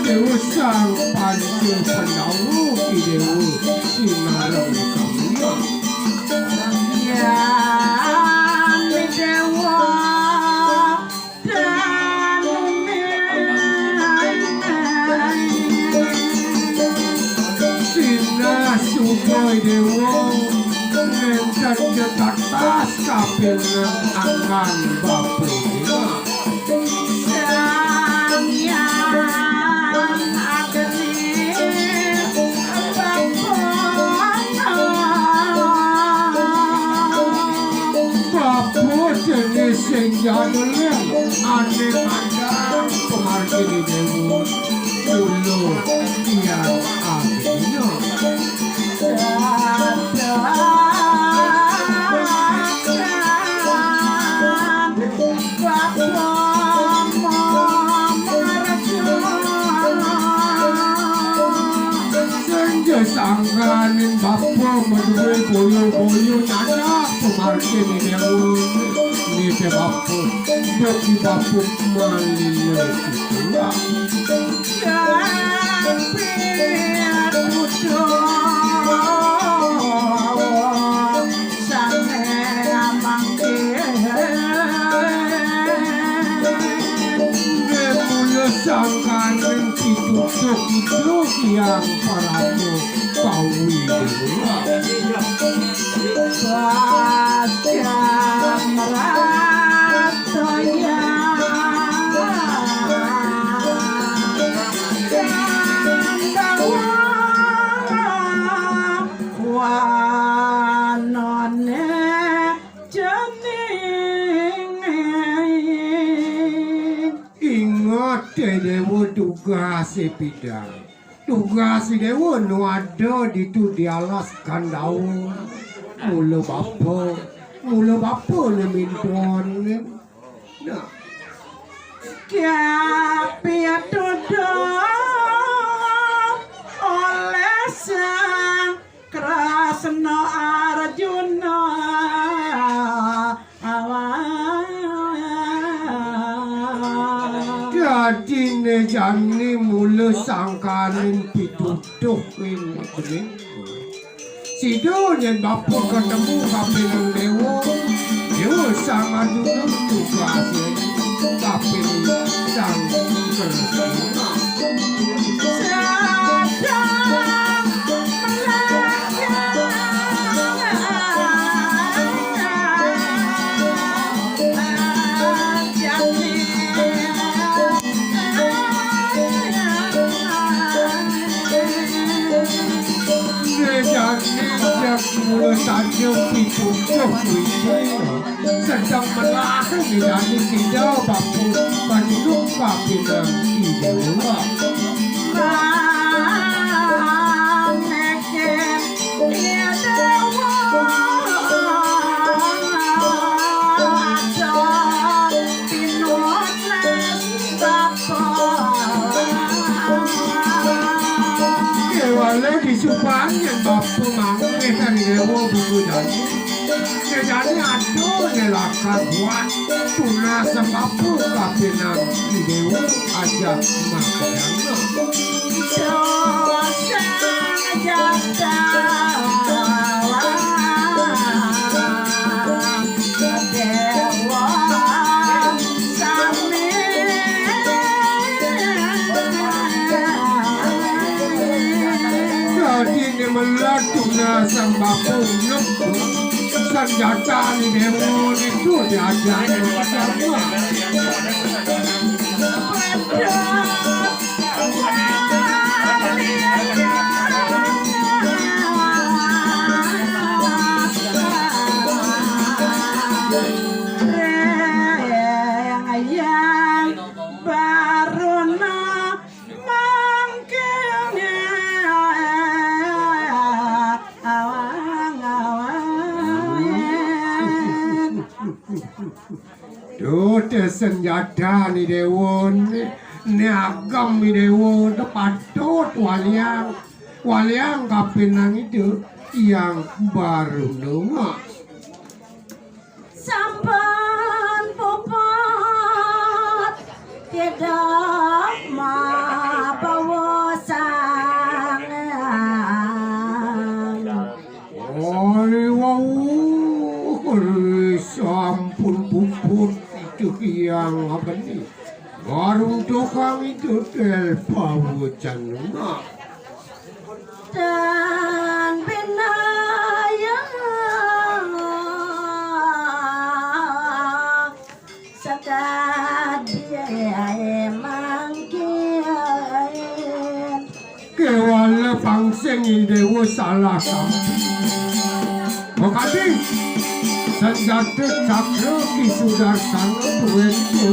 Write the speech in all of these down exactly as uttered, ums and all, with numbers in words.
Déwa sang panca Pandhawa, Ki Déwa sinareng samiya. Yan Déwa Danuning. Sinah suba Déwa nénten tetas kapining anggan bapa. Sang Hyang Agni Bapa. Bapa déné sing jadul ané mandang pamargine Déwa. Mula tiyang agni. Sadar. Bapa mamarga. Senja sangkaning bapa madué boya-boya nyanak pamargine Déwa. Nitih bapa, duk i bapa malila siswa. Kapih tutup sane manggih. Mula sangkaning pituduh Ida Hyang Parama Kawi. Bajang Ratoya Gandawa wanone cening. Inget, Déwa, tugas pidan. Tugas Déwa nu ada ditu di alas Gandawa. Mula bapa, mula bapa ne minton. Nah. Kapituduh oleh Sang Krasna Arjuna. Dadine jani mula sangkaning pituduh ing bening. Sida nyen bapa ketemu kapining Déwa. Déwa Sang Arjuna tugas kapining Sang Kresna. Jane jek mula saja pituduh kuwi. Sedeng melah nidani sida bapa manuk kapining Ida. Maneke Ida Déwa ada pinunas bapa. Kewala disupan yen bapa manggih kang Déwa buku dadi. Sejane aduh, nyelakar buat tunas sembapa kapining Déwa ajak makayana. Sosang jata Déwa sami. Dadi ne melat tunas sembapa nyuk. Sanjatane Déwa niku diajak sama. Reng ayang baruna mangkene awang-awang. Duh, te senjata ni Déwa ni, ni agem ni Déwa, te patut waliang, waliang kapining Ida Hyang Baruna. Sampun puput tidak mabau. Pawecan. Dan binaya sakadi mangkin. Kéwala pang sing Déwa salah sampi. Makadi sanjata cakra Ki Sudarsana duwéna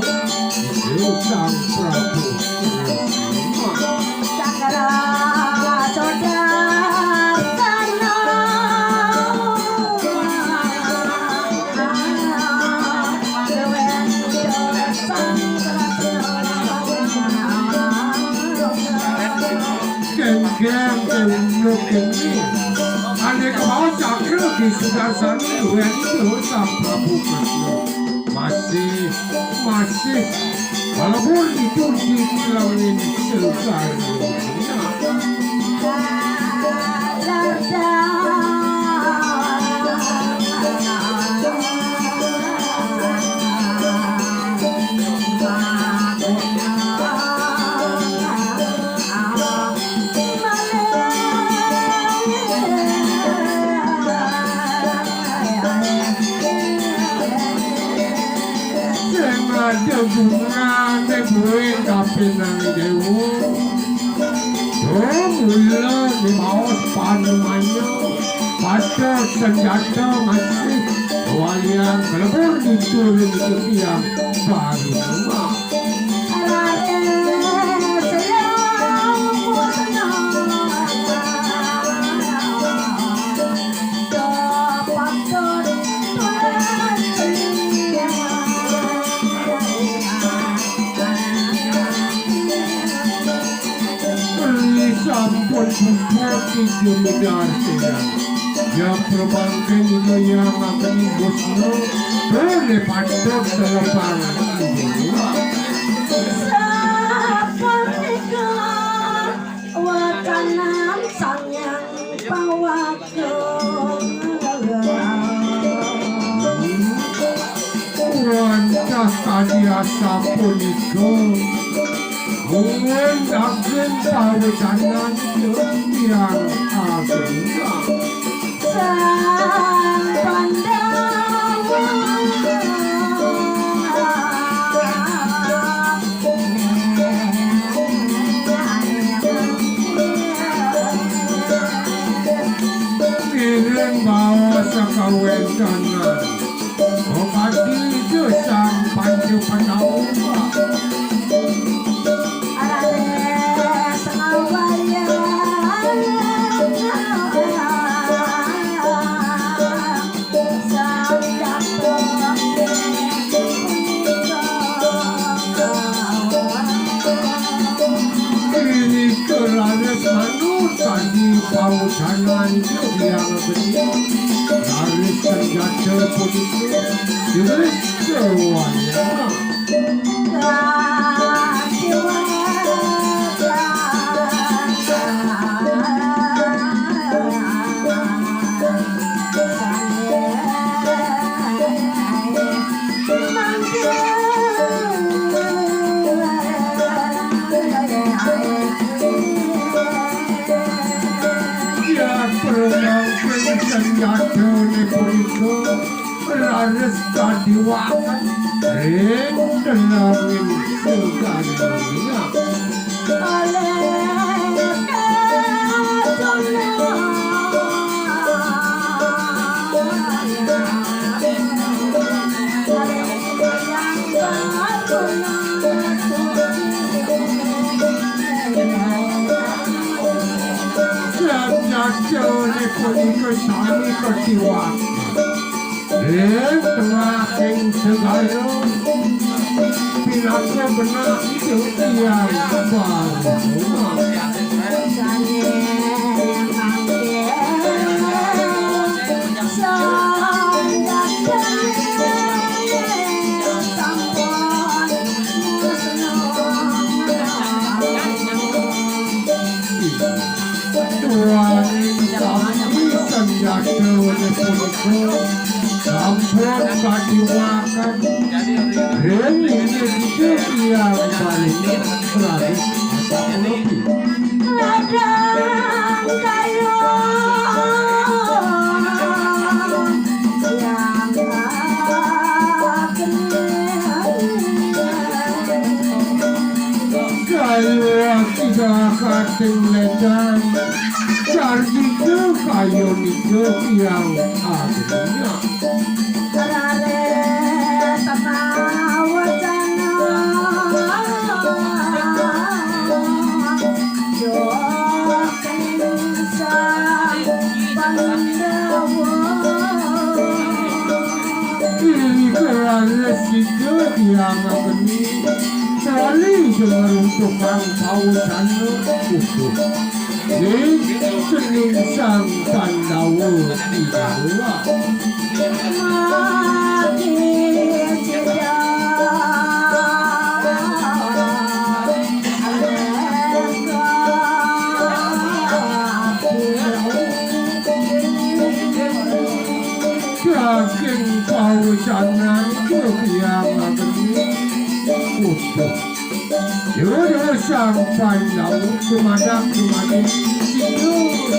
Sang Prabu. Cakra Sudarsana. Kéngkén kéwinuk kéné. Ané kabaos cakra Ki Sudarsana duwéna Sang Prabu Kresna. Masih, masih kalebur ditu di langit segara. Sing ada gunane duwe kapining dewa. Duh, mula nimaos panumanya, patut senjata masih walian kalebur ditu ring titiang baru rumah. Sampun puput tiga medar tiang. Ya prabangken Ida Hyang Agni Musna, boleh patut telepang. Sapunika watanan Sang Hyang Pawa Wantah kadi asapunika, mungguing daging pawecanan titiang ageng. Sang Pandawa. Ngiring baos kawentenan. Mapati Ida Sang Panca Pandawa. Raris ngawaya. Punika raris manut kadi pawecanan Hyang Agni. Raris senjata punika diweris kewayah. Ya, permangkin senjatane punika raris kadiwaken ring tenanging segara. Sabda punika sami kadiwak. Ring tengahing segara, pinaka benah titiang baru. Tuan sami senjata punika sampun kadiwaken ring inggih titiang balik raris. Kakating ledang, cargita kayunika Hyang Agni. Iri keralas ida Hyang Agni, selalu ida ngeruntuhang pausana utuh. Ning cening Sang Pandawa Ida. Saking pawecanan Hyang Agni. Utuh. Yudha Sang Pandawa dumadak dumaning sida,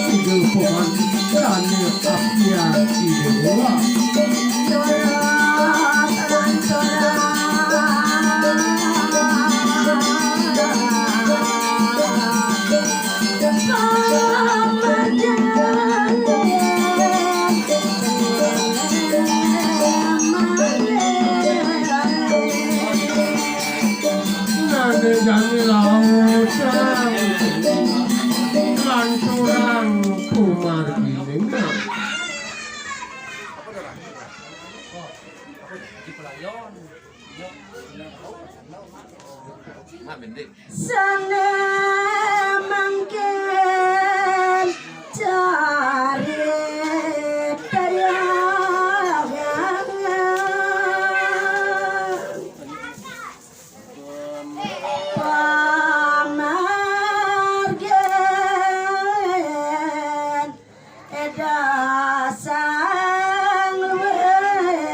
sida paman sane apian Ida Déwa. Nane jani lautang lanturang pumargining. Sane mangkin carita Hyang pamargin Ida Sang Luwih.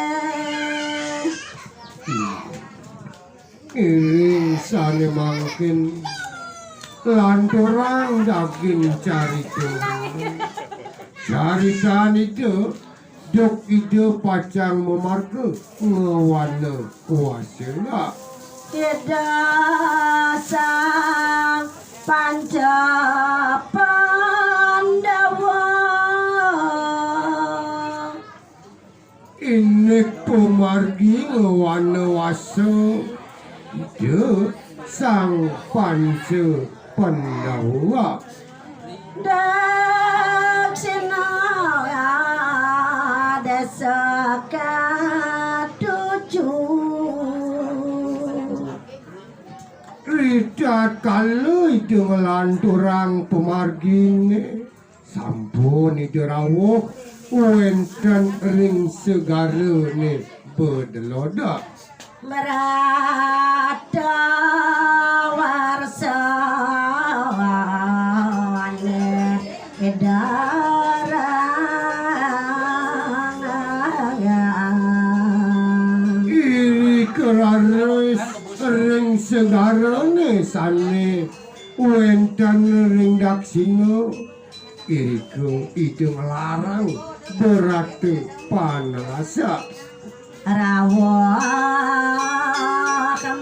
Iring sane mangkin lanturang daging carita. Caritanita duk Ida pacang mamarga ngwana kuasa. Ida Sang Panca Pandawa. Indik pamargi ngwana wasa Ida Sang Panca Pandawa. Daksina desa katuju. Ritatkala Ida nglanturang pamargine, sampun Ida rawuh wenten ring segarane Bedeloda. Merata warsane Ida Rang. Iri keraris ring segarane sane wenten ring daksina, irika Ida nglarang berata panelasa. Rawuh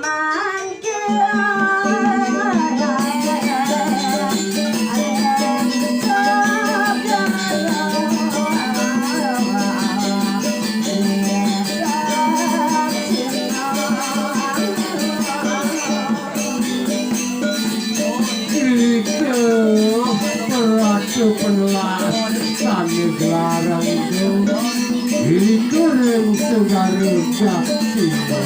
mangkin. Ika perasa penelas sane gelarang itu, ika ring segara daksina.